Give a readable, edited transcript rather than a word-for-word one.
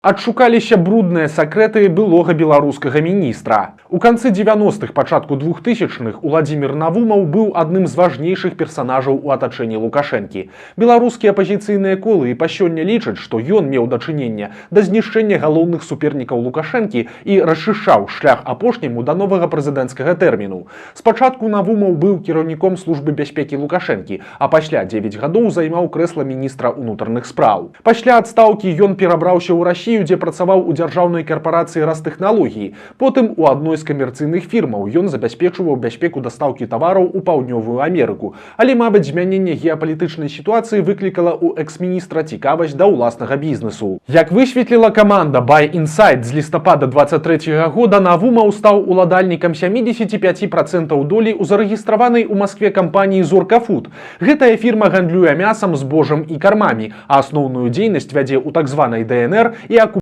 Адшукаліся брудныя сакрэты былога беларускага міністра. У канцы 90-х, пачатку 2000-х Уладзімир Навумаў быў адным з важнейшых персанажаў у атачэнні Лукашэнкі. Беларускія апазіцыйныя колы і па сёння лічаць, што ён меў дачыненне да знішчэння галоўных супернікаў Лукашэнкі і расчышчаў шлях апошняму да новага прэзідэнцкага тэрміну. Спачатку Навумаў быў кіраўніком службы бяспекі Лукашэнкі, а пасля 9 гадоў займаў крэсла міністра ўнутраных спраў. Пасля адстаўкі ён перабраўся ў Расію, дзе працаваў у дзяржаўнай карпарацыі Растэхналогіі. Потым у адной з камерцыйных фірмаў ён забяспечваў бяспеку дастаўкі тавараў у Паўднёвую Амерыку. Але, мабыць, змяненне геапалітычнай сітуацыі выклікала ў экс-міністра цікавасць да ўласнага бізнесу. Як высветліла каманда By Insight, з лістапада 23 года Навумаў стаў уладальнікам 75% долі ў зарэгістраванай у Маскве кампаніі Зорка Фуд. Гэтая фірма гандлюе мясам, збожам і кармамі, а асноўную дзейнасць вядзе ў так званай ДНР і